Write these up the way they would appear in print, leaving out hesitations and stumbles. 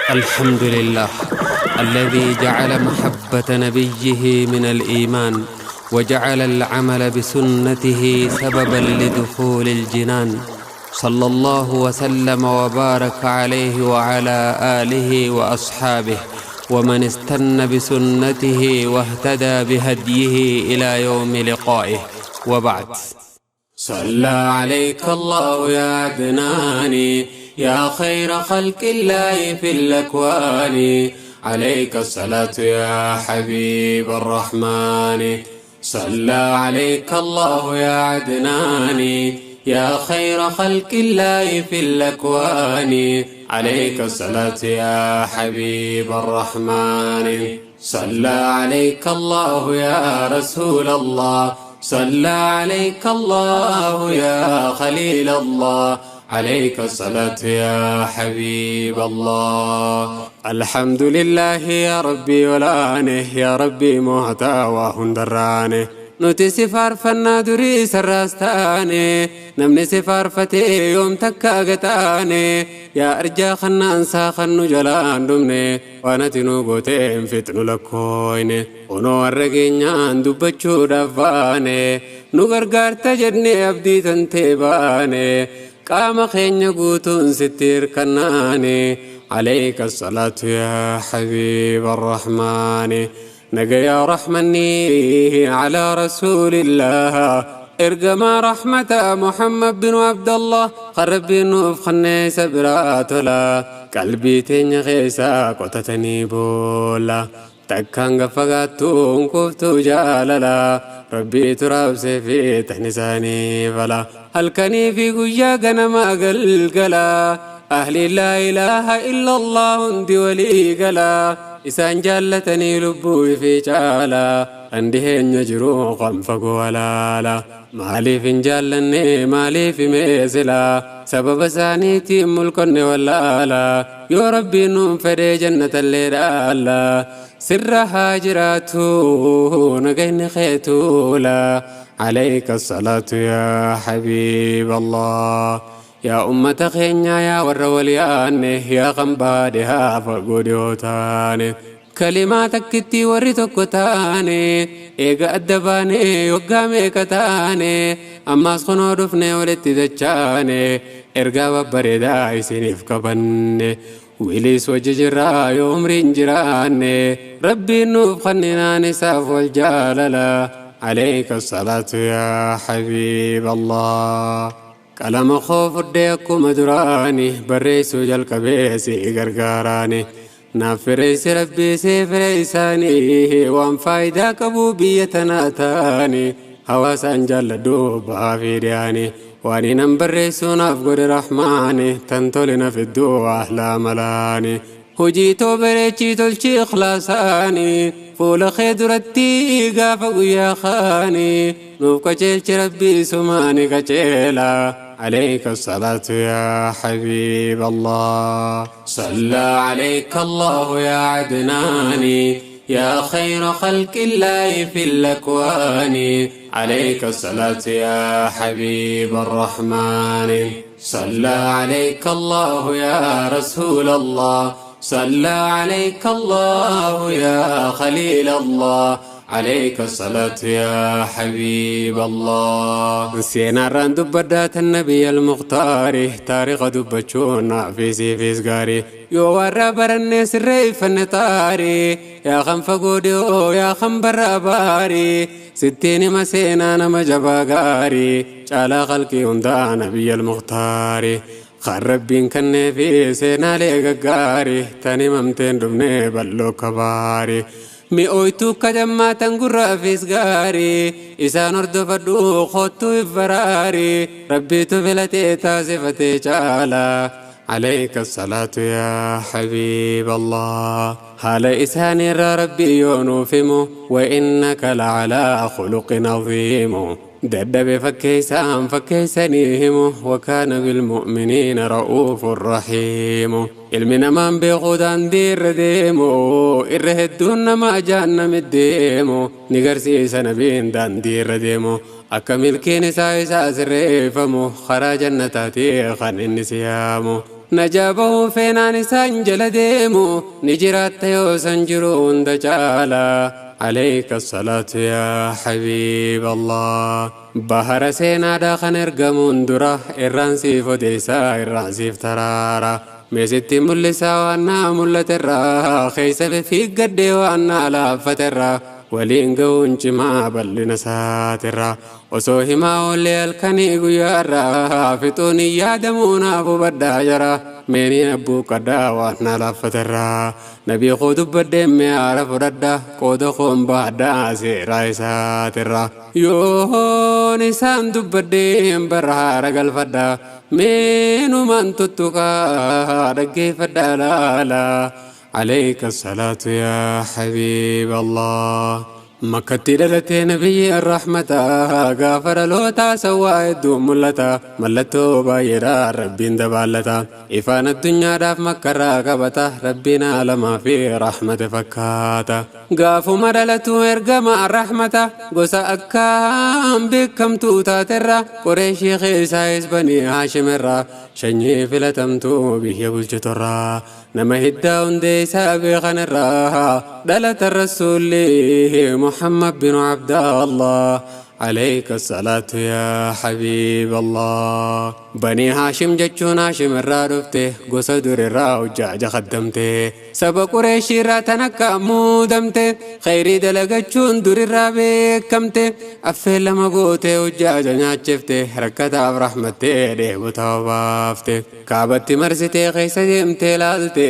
الحمد لله الذي جعل محبة نبيه من الإيمان وجعل العمل بسنته سببا لدخول الجنان صلى الله وسلم وبارك عليه وعلى آله وأصحابه ومن استنى بسنته واهتدى بهديه إلى يوم لقائه وبعد. صلى عليك الله يا عدناني يا خير خلق الله في الأكوان، عليك الصلاة يا حبيب الرحمن. صلى عليك الله يا عدناني يا خير خلق الله في الأكوان، عليك الصلاة يا حبيب الرحمن. صلى عليك الله يا رسول الله، صلى عليك الله يا خليل الله، عليك الصلاة يا حبيب الله. الحمد لله يا ربي ولانه يا ربي مهتا وهندرانه nuti si faarfannaa durii sarraas taane namni si faarfatee yoom takka agataane yaa arjaa kannaansaa kan nu jalaan dhumne waan ati nu gooteen fixnu lakkooyne kunoo har'a geenyaan dubbachuudhaaf baane nu gargaarta jennee abdii tantee baane qaama keenya guutuun sitti hirkannaane عليك الصلاة يا حبيب الرحمن. نجا رحمني على رسول الله ارقما رحمة محمد بن عبد الله خرب نوف خنيس براتلا قلبي تنغيسا قطتني بولا تكان قفقاتون كفتو جاللا ربي تراب سيفي تحنساني فلا هل كني في قجا قنما قلقلا أهل لا إله إلا الله اندي ولي قلا إسان جالتني لبوي في جالا عندهن يجرو قنفق ولالا مالي فنجالني مالي في ميزلا سبب سانيتي ملكني ولالا يا ربي نوم فري جنة الليل سر هاجراتو نقين خيتولا عليك الصلاة يا حبيب الله. يا أمة خينيا يا ور وليانه يا غنبادها فقوديوتاني كلماتك كتي وريتوكتاني إيغا أدباني وقامي كتاني أما سخنو دفني ولتي دجاني إرقا وبريدا يسيني فكبني ويليس وججرا يوم رنجراني ربي نوف خننا نساف والجاللا عليك الصلاة يا حبيب الله. قلم خوف الديكم دراني بريسو جل كبيسي غرغراني نافريس ربي سيفريساني وان فايدة كبوبية تناتاني هواسان جل دوبا في دياني واني نمبريسو نافقر رحماني تنتولنا في الدو أحلى ملاني هجيتو بريتشي تلشي إخلاصاني فول خيدرتي قافق يا خاني نوف كجيلش ربي سماني كجيلا عليك الصلاة يا حبيب الله. صلى عليك الله يا عدناني يا خير خلق الله في الأكوان، عليك الصلاة يا حبيب الرحمن. صلى عليك الله يا رسول الله، صلى عليك الله يا خليل الله، عليك الصلاة يا حبيب الله. سينا ران دبدات النبي المختار تاريخ دبتشونا في سيفي سقاري يو ورا برنس الريف النطاري يا خنف قوديو يا خنبر باري ستين مسينا نما جبا قاري على خلقي وندا نبي المختار خرب بين كن في سينا ليق قاري تاني ممتين دمني بلو كباري مئويتو كدما تنقر في سقاري إسان أردو فردو خوتو فراري ربي تفلتي تازفتي جالا عليك الصلاة يا حبيب الله. هال إسان ربي يونوفمو وإنك لعلى خلق عظيم دب فكيسان فكيسانيهم وكان بالمؤمنين رؤوف رحيم علمنا من بغدان دير ديمو إرهدون ما جانا مديمو نقرسي سنبين دان دير ديمو أكمل كينسا إساس الريفمو خرج النتاتي خان النسيامو Najaa bahuu feenaan isaan jala deemu ni jiraatta yoo san jiru hunda caala. عليك الصلاة يا حبيب الله. Bahara seenaadha kan ergamuun dura irraan siif odeessaa, irraan siif taraara. Meesitti mul'isaa waan naa mul'aterraa, keessa fiiggadhee waan naa laaffaterraa, waliin ga'uun cimaa bal'ina isaatirraa. Osoo himaa oollee halkanii guyyaarraa fixuun hin yaadamuu, naaf hubadhaa jara. Meenii abbuuqqadhaa waan naa laaffaterraa. Nabii koo dubbadhee mi'aara fudhadhaa, qooda koon baadhaa seeraa isaatirraa. Yoon isaan dubbadheen barra haara galfadhaa. Meenumaan tuttuqaa dhaggeeffadhaa laala. عليك الصلاة يا حبيب الله. Makkatti dhalatee nabiyyi rahmata, gaafa dhalootaa sawwaa hedduu mul'ata. Mallattoo baay'eedhaan Rabbiin dabaallata. Ifaan addunyaadhaaf makkarraa qabata. Rabbiin aalamaa fi rahmata fakkaata. Gaafuma dhalatu ergama rahmata, gosa akkaan beekamtuu taaterra, Qureeshii keessaayis Banii Haashimirra, sanyii filatamtuu biyya bulchiturraa, nama hiddaa hundee isaa beekanirraa dhalata rasuulli محمد بن عبد الله. عليك الصلاة يا حبيب الله. بني هاشم jechuun Haashim irraa dhufte, gosa dur irraa hojjaaja kaddamte, saba Qureeshii irraa tan akka muudamte, khayrii dalagachuun dur irraa beekamte. Affee lama gootee hojjaaja nyaachifte, rakkataaf rahmattee dheebota baafte. Kaabatti marsitee keessa deemtee laalte,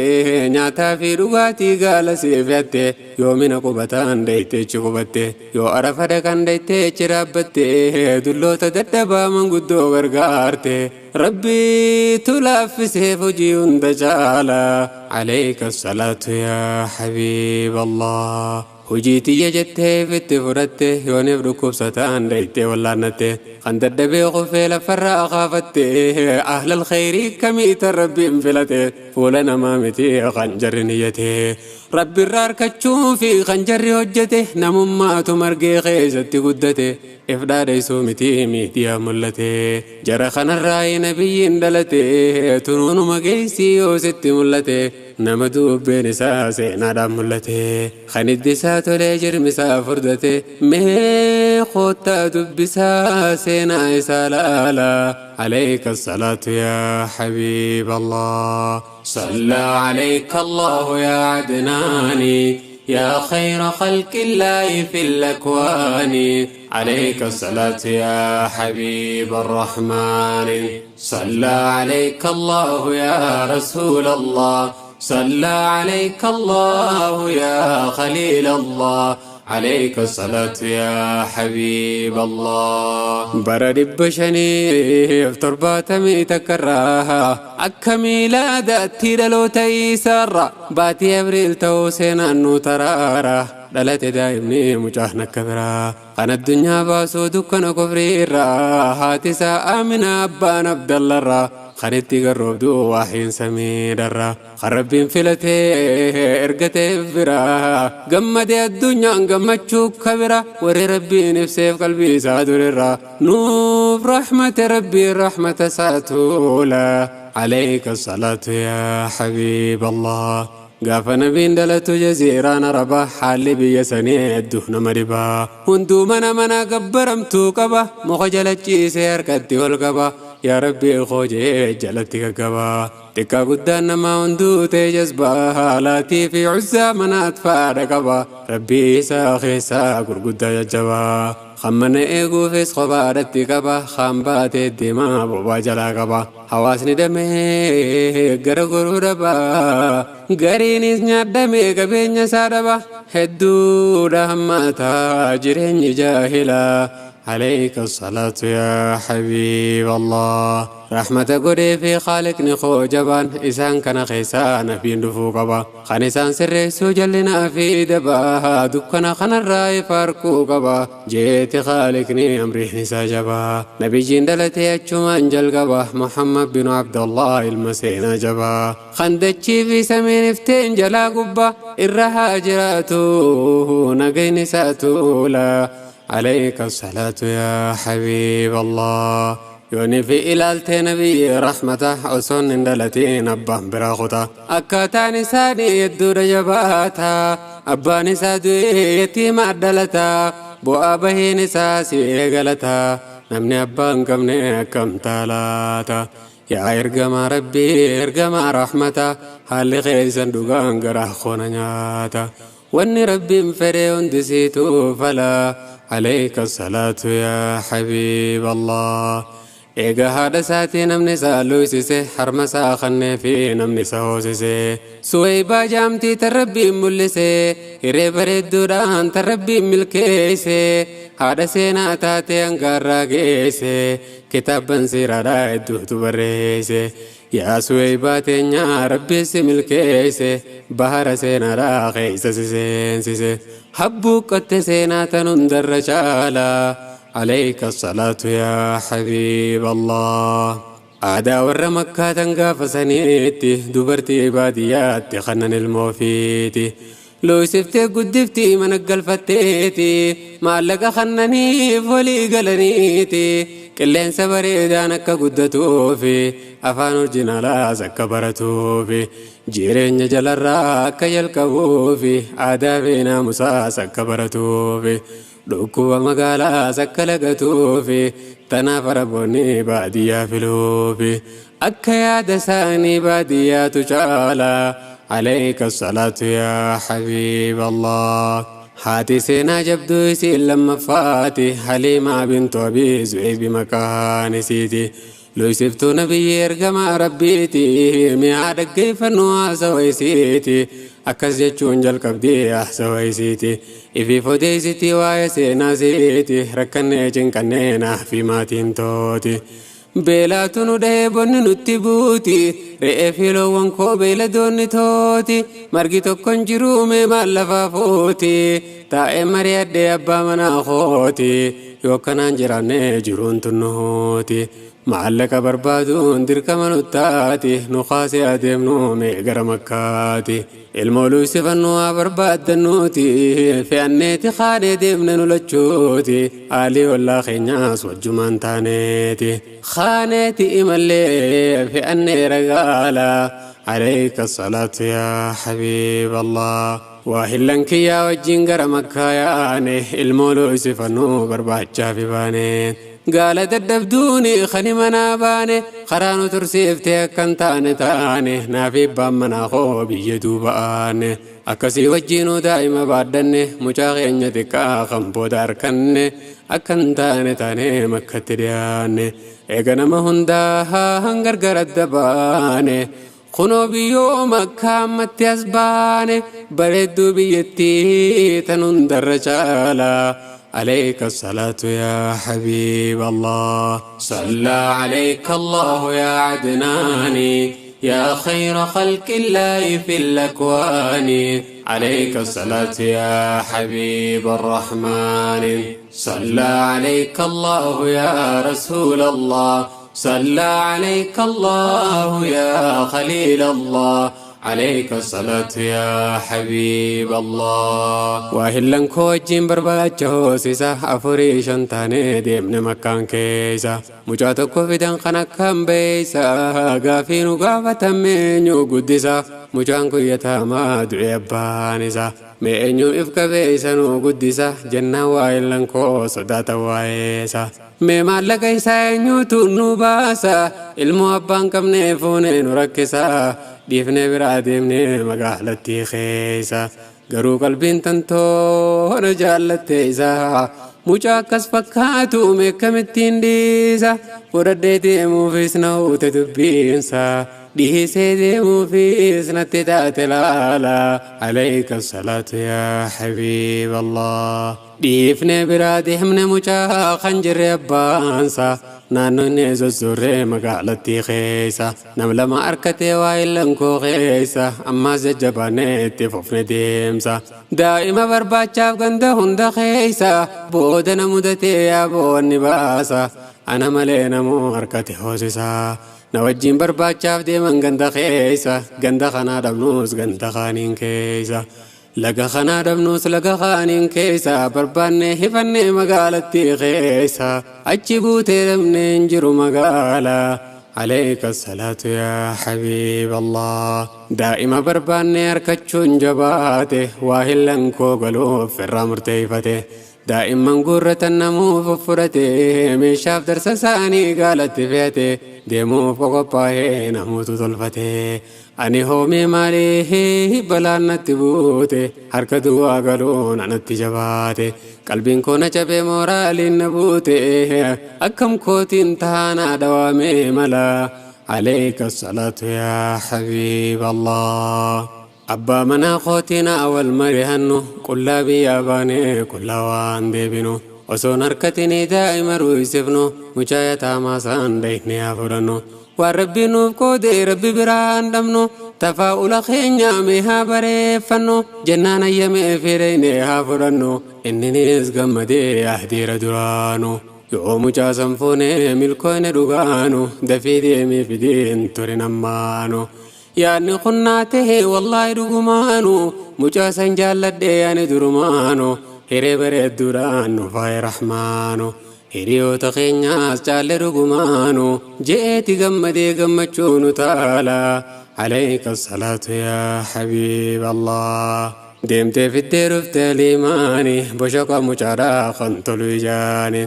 nyaataa fi dhugaatii gaala siif yatte. Yoo mina qubataan deeyteechi qubatte, yoo Arafa dhaqan deeyteechi dhaabbatte, dulloota dadhabaa manguddoo gargaarte. Rabbiitu laaffiseef hojii hunda caala. عليك الصلاة يا حبيب الله. Hojii tiyya jettee fitti fudhatte, yooniif dhukkubsataan deeytee wallaannatte, kan dadhabee qofee lafarraa kaafatte. Ahlal khayrii kamiita Rabbiin filate? Fuula namaa miti kan jarri niyyate, Rabbiirraa harkachuu fi kan jarri hojjete. Namummaatu margee keessatti guddate, if dhaadheessuu miti miidiyaa mul'ate. Jara kanarraa nabiyyiin dhalate. Tunuunuma geessii yoo sitti mul'ate, nama dubbeen isaa seenaadhaan mul'ate, kan iddi isaa tolee jirmi isaa furdate. Mee koottaa dubbisaa seenaa isaa laala. عليك الصلاة يا حبيب الله. صلى عليك الله يا عدناني، يا خير خلق الله في الأكوان. عليك الصلاة يا حبيب الرحمن. صلى عليك الله يا رسول الله. صلى عليك الله يا خليل الله. عليك الصلاة يا حبيب الله. Bara 570 takkarraa akka miilaadaatti dhaloota isaarra, baatii Abriil ta'uu seenaan nu taraara, dhalate daa'imni mucaan akka biraa kan addunyaa baasuu dukkana kufriirraa. Haati isaa Amina, abbaan Abdallarraa, kan itti garroobdu waahiin samiidharra, kan Rabbiin filatee ergateef bira gammadee addunyaan gammachuu kabira. Warri Rabbiin ibseef qalbii isaa durirra nuuf rahmate, Rabbiin rahmata isaa tuula. عليك الصلاة يا حبيب الله. Gaafa nabiin dhalatu jaziiraan Arabaa haalli biyya sanii hedduu nama dhibaa. Hunduu mana mana gabbaramtuu qaba, muka jala ciisee harkatti ol qaba, yaa Rabbii koo jee jalatti gaggabaa. Xiqqaa guddaan namaa hunduu ta'e jazbaa, Laatii fi Cuzzaa manaat faadha qaba, Rabbii isaa keessaa gurguddaa jajjabaa. Kan mana eeguufis kophaadhatti qaba, kan baatee deemaa bobaa jalaa qaba. Hawaasni damee gara goruu dhaba, gariinis nyaadhamee qabeenya isaa dhaba. Hedduudha hammaataa jireenyi jaahilaa. عليك الصلاة يا حبيب الله. رحمة godhee fi Khaaliqni koo jabaan isaan kana keessaa nabiin dhufuu qaba. Kan isaan sirreessuu jallinaa fi dabaa, dukkana kanarraa ifa arguu qaba. Jeeti Khaaliqni amriin isaa jabaa. Nabiyyiin dhalatee achumaan jalqaba. Muhammad bin Abdullah ilma seenaa jabaa. Kan dachii fi samiin ifteen jalaa gubbaa irra haa jiraatu nagayni isaa tuula. عليك الصلاة يا حبيب الله. Yooni fi ilaaltee nabiyyi rahmata osoon hin dhalatiin abbaan biraa kuta. Akkaataan isaanii hedduudha jabaata. Abbaan isaa du'ee yatiima dhalata. Bu'aa bahiin isaa si eegalata. Namni abbaa hin qabne akkam taalaata. Yaa ergamaa rabbii ergamaa rahmata haalli keessan dhugaan garaa koona nyaata. Wanni rabbiin fedhe hundi siituu fala. Alayka salaatu yaa habiib Allah. Egaa haadha isaatii namni isaa luysise harma isaa kannee fi namni isa hoosise. Suweybaa jaamtii tan rabbiin mul'ise hiree bareedduudhaan tan rabbiin milkeesse. Haadha seenaa taatee hangaarraa geesse kitaabban seeraadhaa hedduutu barreesse. Yaa Suweybaa teenyaa rabbi si milkeesse bahara seenaadhaa keessa si seensise. Habbuuqqatte seenaa tan hundarra caalaa. عليك الصلاة يا حبيب الله. Aadaa warra makkaa tan gaafa saniitti dubartii baadiyyaatti kannan ilmoofiiti. Looysiftee guddiftii mana galfatteeti maallaqa kannaniif walii galaniiti. Qilleensa bareedaan akka guddatuufi afaan orjinaalaas akka baratuufi jireenya jalarraa akka jalqabuufi aadaa fi naamusaas akka baratuufi. Dhukkuba magaalaas akka lagatuufi tanaaf araboonni baadiyyaa filuufi akka yaada isaanii baadiyyaatu caala. Alayka salaatu yaa habiib Allah. Haati seenaa jabduu isiin lammaffaati Haliimaa bintu Abii Zu'eebi maqaan isiiti. Luysiftuu nabiyyi ergamaa rabbiiti mi'aa dhaggeeffannu haasawa isiiti. Akkas jechuun jalqabdii haasawa isiiti. Ifiif odeessitii waa'ee seenaa siiti rakkannee cinqannee naaf fi maatiin tooti. Beelaatu nu dhahee bonni nutti buuti re'ee fi loowwan koo beeyladoonni tooti margi tokko hin jiru mee maal lafaa fuuti taa'ee mari'adhee abbaa manaa kooti yoo akkanaan jiraanne jiruun tunnuuti. Maallaqa barbaaduun dirqama nuttaati nu kaasee adeemnu mee gara makkaati. Ilmoo luysifannuu haa barbaaddannuuti fe'anneeti kaanee deemne nu lachuuti haalii ollaa keenyaas wajjumaan taaneeti. Kaaneeti imallee fe'annee ragaala. عليك الصلاة يا حبيب الله. Waahillan kiyyaa wajjin gara makkaa yaane ilmoo luysifannuu barbaachaa fi baane. Gaala dadhabduuni kani manaa baane karaa nu tursiiftee akkan taane taane naaf abbaan manaa koo biyya duuba aane. Akkasii wajjinuu daa'ima baadhanne mucaa keenya xiqqaa kan booda harkanne akkan taane taane makkatti dhiyaanne. Eega nama hundaa gargar adda baane. Kunoo biyyoo makkaa ammatti as baane bareedduu biyyattii tan hundarra caala. عليك الصلاة يا حبيب الله. صلى عليك الله يا عدناني يا خير خلق الله في الأكوان. عليك الصلاة يا حبيب الرحمن. صلى عليك الله يا رسول الله. صلى عليك الله يا خليل الله. عليك الصلاة يا حبيب الله. Waahillan koo wajjin barbaacha hoosisa afurii shan taanee deemne makkaan keessa. Mucaa tokko fidan kan akkaan beeysa gaafii nu gaafatame eenyu guddisa. Mucaan kun yataamaa du'e abbaan isaa. Mee eenyu if qabeessa nu guddisa jennaan waahillan koo sodaata waa'eessa. Mee maallaqa isaa eenyutu nu baasa ilmoo abbaan qabne fuunee nu rakkisa. Dhiifnee biraa deemnee magaalattii keessa. Garuu qalbiin tantoona jaallatte isaa. Mucaa akkas fakkaatu meekkamittiin dhiisa. Fudhadhee deemuufis na huute dubbiinsa. Dhiisee deemuufis natti taate laala. Alayka salaatu yaa habiib Allah. Dhiifnee biraa deemne mucaa kan jirre abbaansa. Naannoonni sosorree magaalattii keessa. Nam lama harkatee waahillan koo keessa. Ammaas jajjabaannee itti fufne deemsa. Daa'ima barbaachaaf ganda hunda keessa. Booda na mudatee yaa baasa. Ana malee namuu harkate hoosisaa. Na wajjin barbaachaaf deeman ganda keessa. Ganda kanaa dhabnus ganda kaaniin keessa. Laga kanaa dhabnuus laga kaaniin keessa barbaanne hifanne magaalatti keessa achi buutee dhabne hin jiru magaalaa. عليك الصلاة يا حبيب الله دائما برباني أركتشون جباته واهلن كوغلو في الرامر تيفته دائما قرة النمو ففرته من شاف درس ساني قالت فيته ديمو فوق نموت طلفته أني هومي مالي بلان نتبوته حركة واقلون عن التجباته قلبين كون جبه مورالي نبوته أكم كوتين تانا دوامي ملا عليك الصلاة يا حبيب الله أبا منا خوتنا أول مريهنو كلا بياباني كلا وان ديبنو وسون حركتني دائما رويسفنو مجايتا ما سان ديني أفرنو وربي نوف كودي ربي بران دمنو تفاؤل خينيا ميها بريفنو جنان يمي فيريني هافرنو إنني إسقمدي أهدير درانو يوم جاسم فوني ملكون رغانو دفي ديمي في دين ترنمانو يعني قناته والله رغمانو مجاسن جالد يعني درمانو هري بريد درانو فاي رحمانو hiriyoota keenyaas caalle dhugumaanu je'eeti gammadee gammachuunu taala عليك الصلاة يا حبيب الله deemtee fiddee dhufte liimaani boshoqa mucaadhaa kan tolu ijaani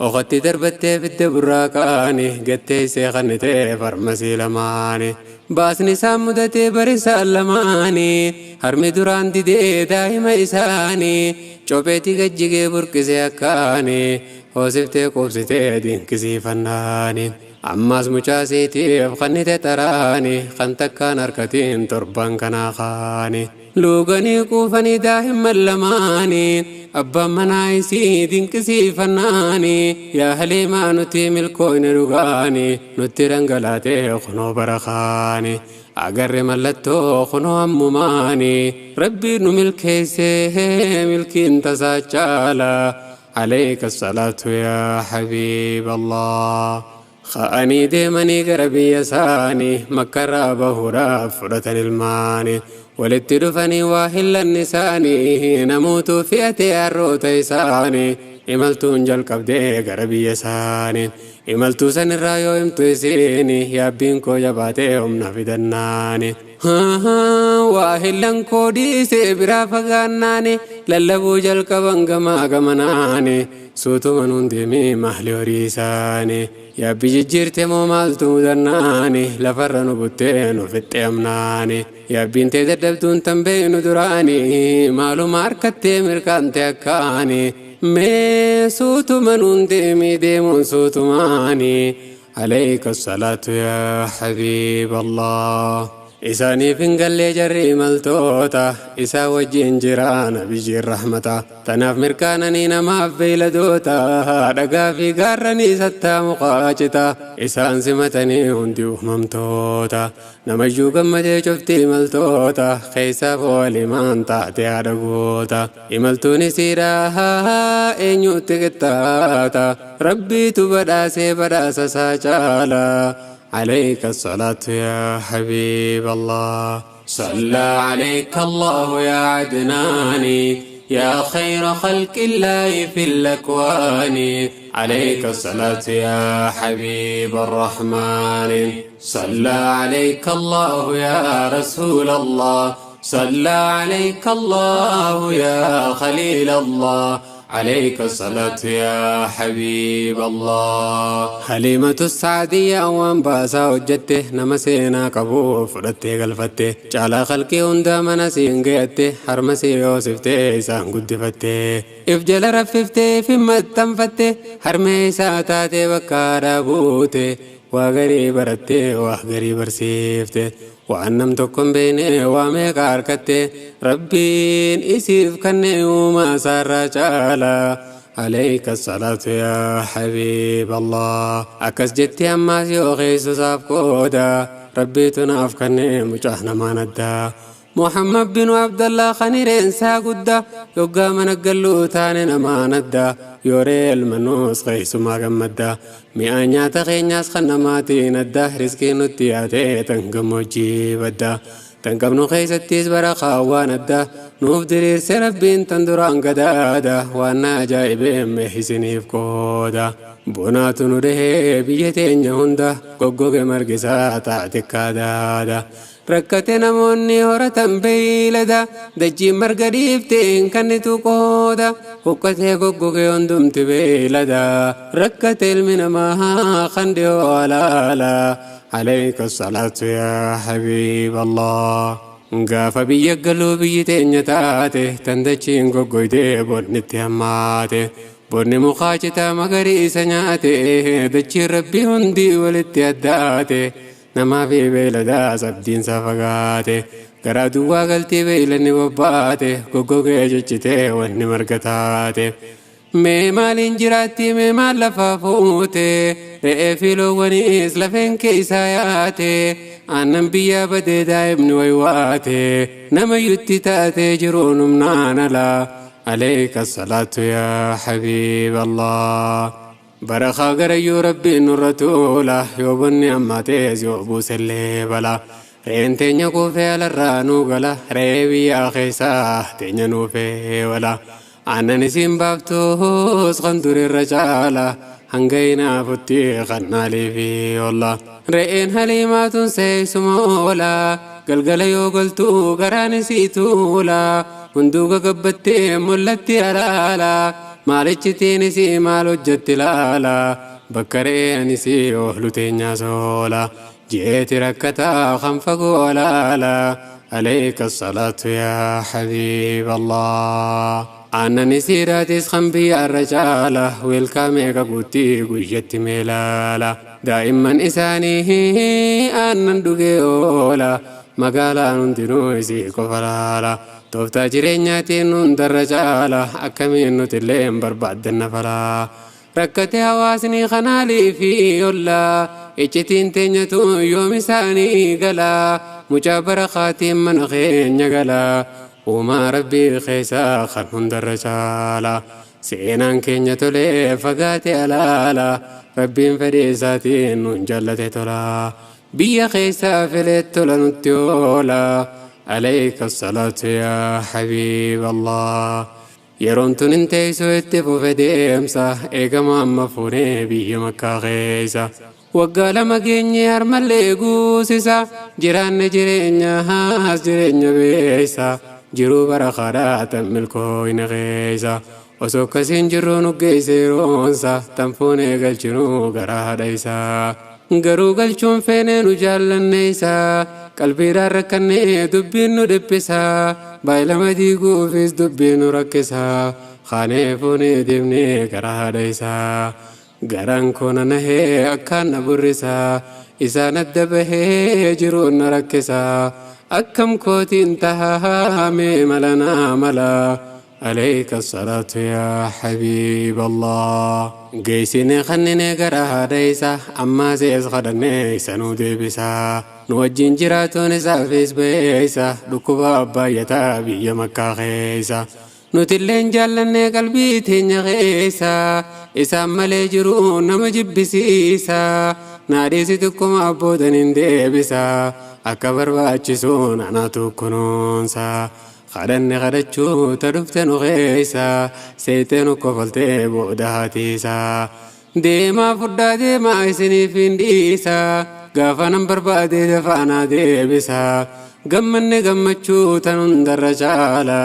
oqotti darbattee fidde burraaqaani gattee isee kannitee farmasii lamaani baasni isaan mudatee barisaan lamaani harmi duraan didee daa'ima isaanii copheetti gajjigee burqisee akkaani hoosiftee quubsitee dinqisiifannaani ammas mucaasiitiif kannite xaraani kan takkaan harkatiin torban kanaa kaani luuganii quufanii daa'imman lamaanii abbaan manaa isii dinqisiifannaani yaa haliimaa nuti milkooyne dhugaani nutti dhangalaatee kunoo barakaani agarre mallattoo kunoo ammumaani rabbii nu milkeessee milkiin tasaa caala عليك الصلاة يا حبيب الله خاني ديمني قربي يساني مكة بهورا فرة الماني ولدت دفني واهل النساني نموت فئتي الروت يساني إملتون جل قبدي قربي يساني إملتو سن الرايو امتو يا بينكو جباتي أمنا في دناني واهلن كودي سيبرا فغاناني للبو جل قبن غمناني سوتو منون ديمي مهلي وريساني يا بيجيرتي مو مالتو دناني لفرنو بوتينو في التيمناني يا بنتي ددبتون تنبينو دراني مالو ماركتي مركانتي أكاني مي سوتو منون ديمي ديمون سوتو ماني عليك الصلاة يا حبيب الله إساني فنقل جري ملتوتا إسا وجين جيرانا بيجي الرحمة تناف مركانني نما بيلدوتا دقا في قارني ستا مقاچتا إسان سمتني هندي وممتوتا نمجو قمتي شفتي ملتوتا خيسا فولي مان تاتي عدقوتا إملتوني سيراها إنيو تقتاتا ربي تبدا سيبدا سساچالا عليك الصلاة يا حبيب الله صلى عليك الله يا عدناني يا خير خلق الله في الأكوان عليك الصلاة يا حبيب الرحمن صلى عليك الله يا رسول الله صلى عليك الله يا خليل الله عليك الصلاة يا حبيب الله حليمة السعدية وانباسا وجدته نمسينا قبو فرته قلفته جعل خلقي هندا منسين قيته حرمسي يوسفته إسان قدفته إفجل رففته في متنفته حرمي ساتاتي بكارا بوته وغري برته وغري برسيفته وعنم تكن بيني وامي قاركته ربين إسيف كني وما سار جالا عليك الصلاة يا حبيب الله أكس جتي أما سيوخي سصاف كودا ربي تناف كني مجاهنا ما ندى محمد بن عبد الله خنير إنسا قدا يقا من قلو تاني نما ندى يوري المنوس خيس ما قمدا مئة تخينياس خنماتي ندى رزقي نتياتي تنقم وجيبدا Tan qabnu keessattis barakaa waan adda nuuf diriirse Rabbiin tan duraan gadaada waan na ajaa'ibee isiniif qooda. Bonaatu nu dhahee biyya teenya hunda goggoge margisaa taate kaadaada. Rakkate namoonni horatan beeylada dachiin marga dhiifteen kannitu qooda huqqatee goggoge hundumti beeylada rakkate ilmi namaa kan dhiyoo alaala. عليك الصلاة يا حبيب الله. Gaafa biyya galuu biyyi teenya taate tan dachiin goggoytee bonni itti hammaate bonni mukaa citaa magariisa nyaate dachiin Rabbii hundi walitti addaate namaa fi beeyladaas abdiinsa fagaate garaa duwwaa galtii beeylanni bobbaate goggogee ciccitee wanni marga taate. Mee maaliin jiraatti, mee maal lafaa fuute? Re'ee fi loowwaniis lafeen keessaa yaate aannan biyyaa badee daa'imni waywaate nama yutti taatee jiruun humnaan alaa. عليك الصلاة يا حبيب الله. Barakaa garayyuu Rabbiin nurra tuula yoo bonni ammaatees yoo buusellee bala. Re'een teenya kuufee alarraa nuu gala, re'ee biyyaa keessaa teenya nuufee wala. Aannan isiin baaftus kan durirra caala hanga hinaafutti kannaalii fi olla. Re'een haliimaatun seessuma oola galgala yoo galtu garaan isii tuula hunduu gagabbattee mul'atti alaala maalichitiin isii maal hojjetti laala bakka re'een isii oolu teenyaa soola jeeti rakkataa kan fagoo alaala. عليك الصلاة يا حبيب الله. Aannan isiidhaatis kan biyya irra caala weelkaa meeqa guutii guyyatti meelaala daa'imman isaanii aannan dhugee oola magaalaan hundinuu isii qofa laala tooftaa jireenyaatiin hundarra caala akkamiin nuti illee hin barbaaddanna falaa. Rakkate hawaasni kanaalii fi ollaa iccitiin teenyatu yoom isaanii galaa mucaa barakaatiin mana keenya galaa uumaa Rabbii keessaa kan hundarra caala seenaan keenya tolee fagaate alaala Rabbiin fedhii isaatiin nun jaallate tola biyya keessaa filee tola nutti oola. عليك الصلاة يا حبيب الله. Yeroon tun hin teessoo itti fufe deemsa eegama amma fuunee biyya Makkaa keessa. Waggaa 2 geenye harmallee guusisa jiraanne jireenya haas jireenya beessa jiruu barakaadhaa tan milkooyne keessa. Osoo akkasiin jirru nu geesse yeroonsa tan fuunee galchinuu gara haadha isaa. Garuu galchuun feenee nu jaallanne isaa qalbiidhaan rakkannee dubbiin nu dhiphisa baay'ilama diiguufis dubbiin nu rakkisa kaanee fuunee deemnee gara haadha isaa. Garaan koo na nahee akkaan na burrisa isaan adda bahee jiruun na rakkisa akkam kootiin tahaa mee mala naa mala. عليك الصلاة يا حبيب الله. Geessinee kanneen gara haadha isaa ammaa sees kadhannee isa nu deebisa nu wajjin jiraatuun isaafis beeysa dhukkuba abbaayyataa biyya Makkaa keessa. Nutilleen jaallannee qalbii teenya keessa isaan malee jiru nama jibbisiisa naadhiisi tokkuma abbootan hin deebisa akka barbaachisuun anatu kunuunsa. Kadhanne kadhachuu ta dhufte nu keessa seetee nu kofaltee booda haatiisa. Deemaa fudhaa deemaa isiniif hin dhiisa gaafa nan barbaade dafaanaa deebisa gammanne gammachuu tan hundarra caala.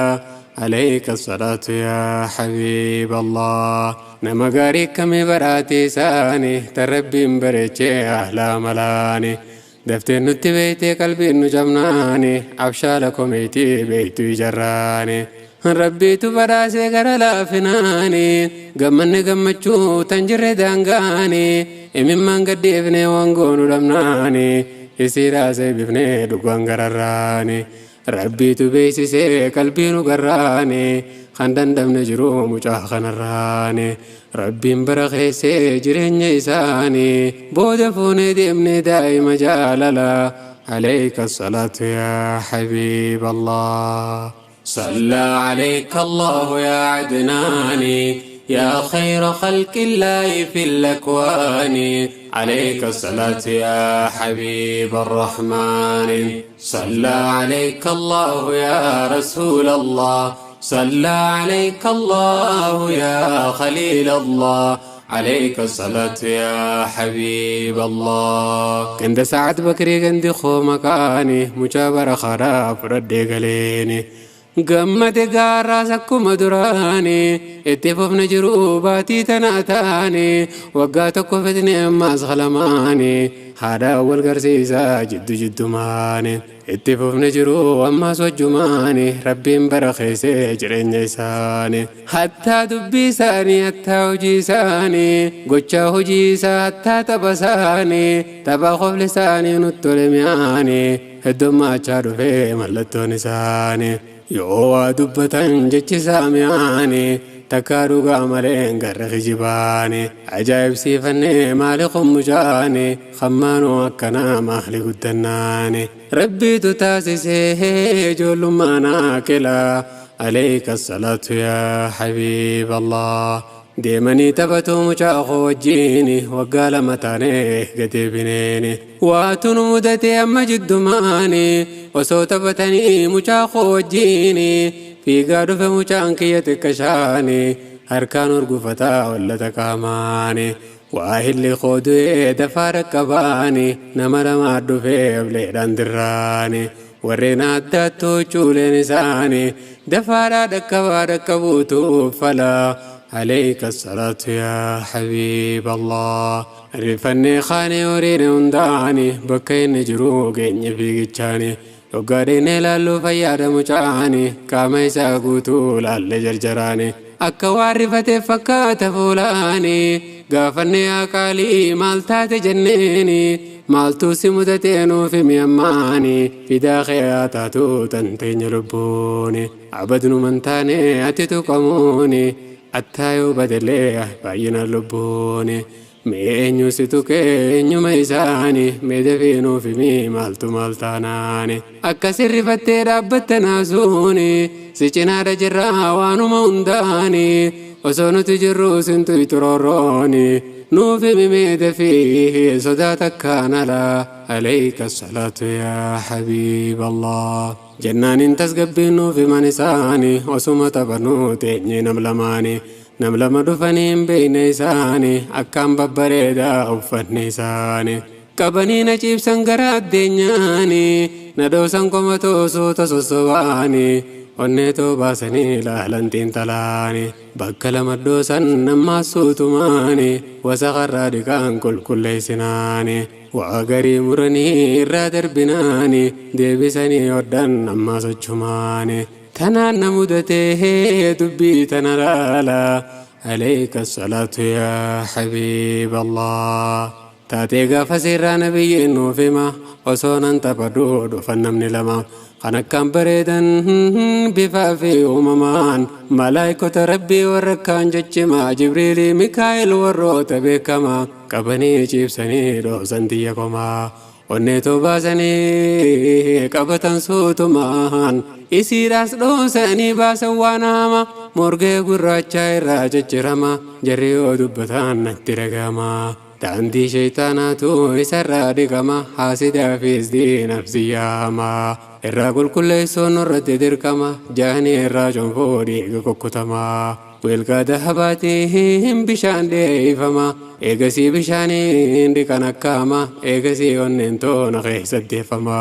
عليك الصلاة يا حبيب الله. Nama gaarii akkamii badhaate isaanii tan Rabbiin bareechee ahlaa malaani. Dafteen nutti beeytee qalbiin nu cabnaani abshaala komeetii beeytu ijarraani. Rabbiitu badhaasee gara laafinaani gammanne gammachuu tan jirre daangaani imimmaan gaddeefnee waan goonu dhabnaani isiidhaasee bifnee dhugaan gararraani. Rabbiitu beeksisee qalbii nu garraani kan dandamne jiru mucaa kanarraani. Rabbiin bara keessee jireenya isaanii booda fuunee deemnee daa'ima jaalala. عليك الصلاة يا حبيب الله. صلى عليك الله يا عدناني. يا خير خلق الله في الأكوان عليك الصلاة يا حبيب الرحمن صلى عليك الله يا رسول الله صلى عليك الله يا خليل الله عليك الصلاة يا حبيب الله عند سعد بكري عند خو مكاني مجابر خراب رد قليني gammade gaarraas akkuma duraani itti fufne jiru baatii tana taane waggaa tokko fitne ammaas qalamaani haadha wal garsiisaa jiddu jiddumaani itti fufne jiru ammaas wajjumaani rabbiin barakeessee jireenya isaani hattaa dubbii isaanii hattaa hojii isaanii gochaa hojii isaa hattaa tapha isaanii tapha qofli isaanii nutti tole mi'aani heddummaachaa dhufee mallattoon isaanii yoo waa dubbatan jechi isaa mi'aani takkaa dhugaa malee garra kijibaani ajaa'ibsiifannee maali qommucaani hammaanuu akkanaa maali guddannaani rabbiitu taasisee ijoollummaan akila عليك الصلاة يا حبيب الله deemanii taphatu mucaa koo wajjiini waggaa lama taanee gadi bineeni waatu nu mudate amma jiddumaani osoo taphatanii mucaa koo wajjiini fiigaa dhufe mucaan kiyya xiqqashaani harkaan urgufataa wallata qaamaani waa hilli koo du'ee dafaa dhaqqabaani nama lamaa dhufee ableedhaan dirraani warreen addaattuu cuuleen isaanii dafaadhaa dhaqqabaa dhaqqabuutu uffalaa عليك الصلاة يا حبيب الله رفني خاني ورين هنداني بكين جروق في جتشاني وقارين لالو فياد مجاني كما يساقوتو لال جرجراني akka waan rifate fakkaata fuulaani gaafanne yaa qaalii maal taate jenneeni maaltu si mudatee nuuf himi ammaani fidaa kee haa taatu tan teenya lubbuuni abadnu taane ati tuqamuuni attaa yoo badellee baay'ina lubbuuni mee eenyu si tuqee eenyuma isaani mee dafee nuuf himi maaltu maal taanaani akka sirrifattee dhaabbatte naasuuni si cinaadha jirraa waanuma hundaani osoo nuti jirru sintu iturorrooni nuuf himi mee dafii sodaa takkaan alaa عليك الصلاة يا حبيب الله jennaan tasgabbiin nuuf himan isaani osuma taphannuu teenyee nam lamaani nam lama dhufanii hin beekne isaani akkaan babbareedaa uffanni isaani qabanii na ciibsan gara addeenyaani na dhoosan qomatoo suuta sossobaani onneetoo baasanii ilaalan xiinxalaani bakka lama dhoosan ammaas suutumaani wasaqarraa dhiqaan qulqulleessinaani waa garii muranii irraa darbinaani deebisanii hodhan ammaas achumaani tanaan na mudatee dubbii tana laala عليك الصلاة يا حبيب الله taatee gaafa seerraa nabiyyiin nuuf hima osoo nan taphadhuu dhufan namni lama kan akkaan bareedan bifaa fi uumamaan malaayikota rabbii warra akkaan jechimaa jibriilii mikaa'el warroota beekamaa qabanii ciibsanii dhoosan xiyya komaa onneetoo baasanii qabatan suutumaan isiidhaas dhoosanii baasan waan hama morgee gurraachaa irraa ciccirama jarri yoo dubbatan natti dhagama. Daandii shayxaanaatu isarraa dhiqama haasidaafis diinaaf ziyyaama irraa qulqulleessuun nurratti dirqama jaanii irraa cuunfuu dhiiga kukkutama Wilgaa dahabaatiin bishaan dheeyfama eegasii bishaaniin dhiqan akkaama eegasii onneen toona keessatti deeffama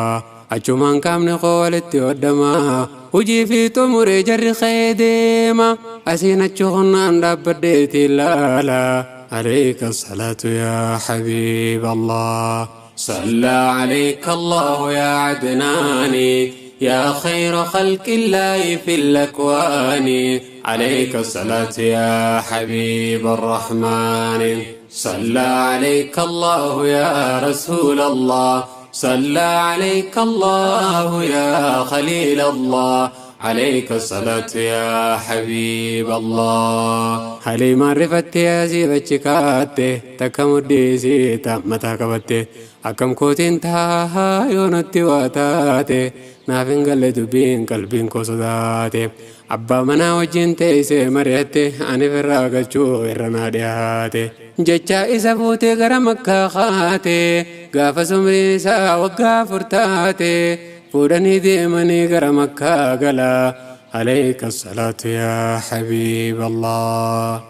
achumaan qaamni koo walitti hodhama hojii fi xumuree jarri ka'ee deema asiin achi humnaan dhaabbadheetiin ilaala. عليك الصلاة يا حبيب الله صلى عليك الله يا عدناني يا خير خلق الله في الأكوان عليك الصلاة يا حبيب الرحمن صلى عليك الله يا رسول الله صلى عليك الله يا خليل الله عليك الصلاة يا حبيب الله حليما رفت يا زيبتشكاتي تكمديسي تمتا كبتي Akkam kootiin taahaa yoo natti waa taate, naaf hin galle dubbiin, qalbiin koo sodaate. Abbaa manaa wajjin teessee mari'atte, ani firraa galchuu irra naa dhiyaate. Jecha isa fuutee gara Makkaa kaate, gaafa sumriin isaa waggaa 4 taate fuudhanii deemanii gara Makkaa gala. Alayka salaatu yaa habiib Allah.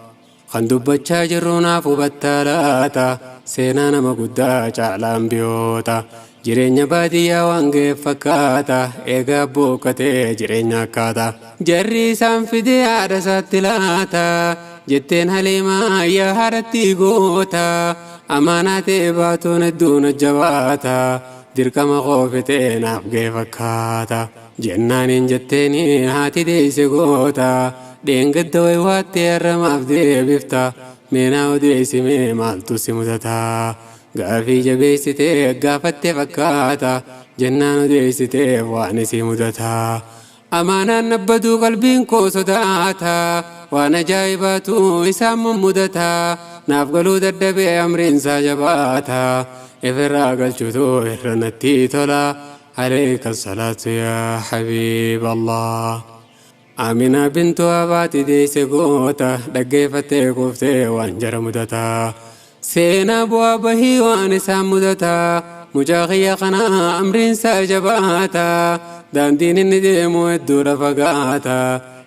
Kan dubbachaa jirru naaf hubattaa laata? Seenaa nama guddaa caalaan biyyoota. Jireenya baadiyyaa waan ga'eef fakkaata, eegaa boqqatee jireenya akkaata. Jarri isaan fidee haadha isaatti laata. Jetteen Haliimaa, yaa haadhatti goota, amaanaa ta'e baatuun hedduun jabaata. Dirqama qoofitee naaf ga'e fakkaata. Jennaaniin jetteeni haati deeyse goota. Dheengadda waywaattee harramaaf deebifta. Meenaa odeessimee maaltu si mudata? Gaafii jabeessitee gaafatte fakkaata. Jennaan odeessitee waan isii mudata. Amaanaan nabbaduu qalbiin koo sodaata. Waan ajaa'ibaatu isaan mummudata. Naaf galuu dadhabee, amriinsaa jabaata. Ifirraa galchuutu irra natti tola. Alayka salaatu yaa habiib Allah. Amina bintu abaati deesse goota, dhaggeeffattee kuuftee waan jara mudata. Seenaa bu'aa bahii waan isaan mudata. Mucaa kiyya kana amriinsaa jabaata. Daandiin inni deemu hedduudha fagaata.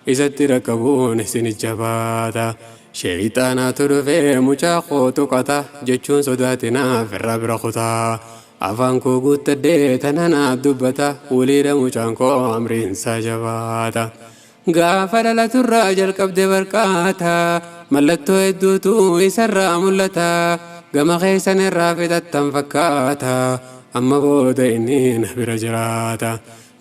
Isatti rakkabuun isin jabaata. Sheeyxaanaatu dhufee mucaa koo tuqata jechuun sodaatinaaf irraa bira kutaa. Afaan koo guuttadhee tana naaf dubbata. Waliidha, mucaan koo amriinsaa jabaata. Gaafa dhalaturraa jalqabde barqaata. Mallattoo hedduutu isarraa mul'ata. Gama keessan irraa fixattan fakkaata. Amma booda inni na bira jiraata.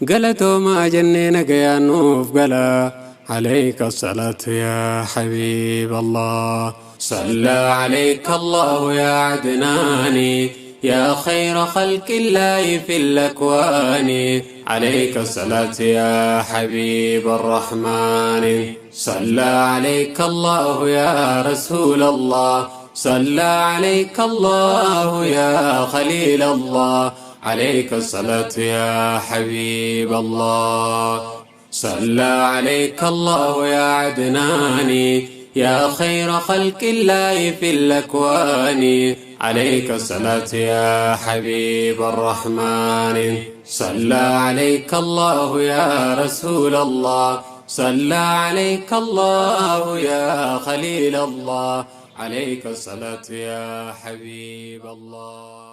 Galatoomaa jennee nagayaan nuuf gala. عليك الصلاة يا حبيب الله. صلى عليك الله يا عدناني، يا خير خلق الله في الأكوان. عليك الصلاة يا حبيب الرحمن. صلى عليك الله يا رسول الله. صلى عليك الله يا خليل الله. عليك الصلاة يا حبيب الله. صلى عليك الله يا عدناني، يا خير خلق الله في الأكوان. عليك الصلاة يا حبيب الرحمن. صلى عليك الله يا رسول الله. صلى عليك الله يا خليل الله. عليك الصلاة يا حبيب الله.